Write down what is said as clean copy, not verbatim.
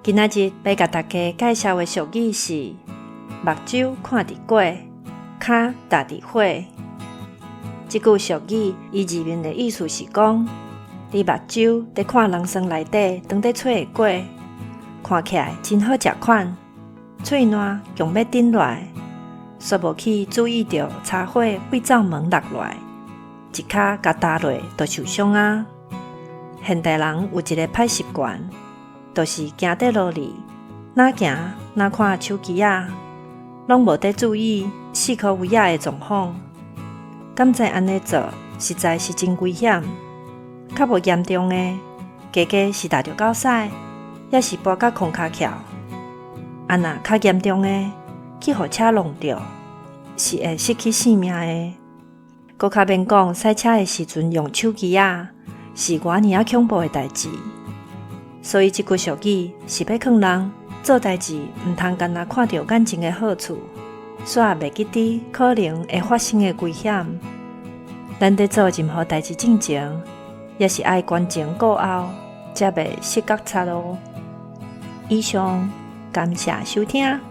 今仔日欲共大家介紹的俗語是：目睭看佇果，跤踏佇火。這句俗語，伊字面的意思是講，你目睭佇看人床內底當咧炊的粿，看起來真好食款，喙瀾強欲頂落來，煞無去注意著柴火對灶門搦落來，一跤共踏落就受傷矣。現代人有一个歹習慣，就是行佇路裡，若行若看手機仔，攏無佇注意四箍圍仔的狀況。敢知按呢做，實在是真危險。較無嚴重的，加加是踏著狗屎，抑是跋甲空跤蹺。啊若較嚴重的，去予車挵著，是會失去性命的。閣較免講，駛車的時陣用手機仔，是偌爾仔恐怖的代誌。所以這句俗語是欲勸人做代誌，毋通干焦看著眼前的好處，煞袂記得可能會發生的危險。咱佇做任何代誌進前，也是愛觀前顧後，才袂失覺察囉。以上，感謝收聽。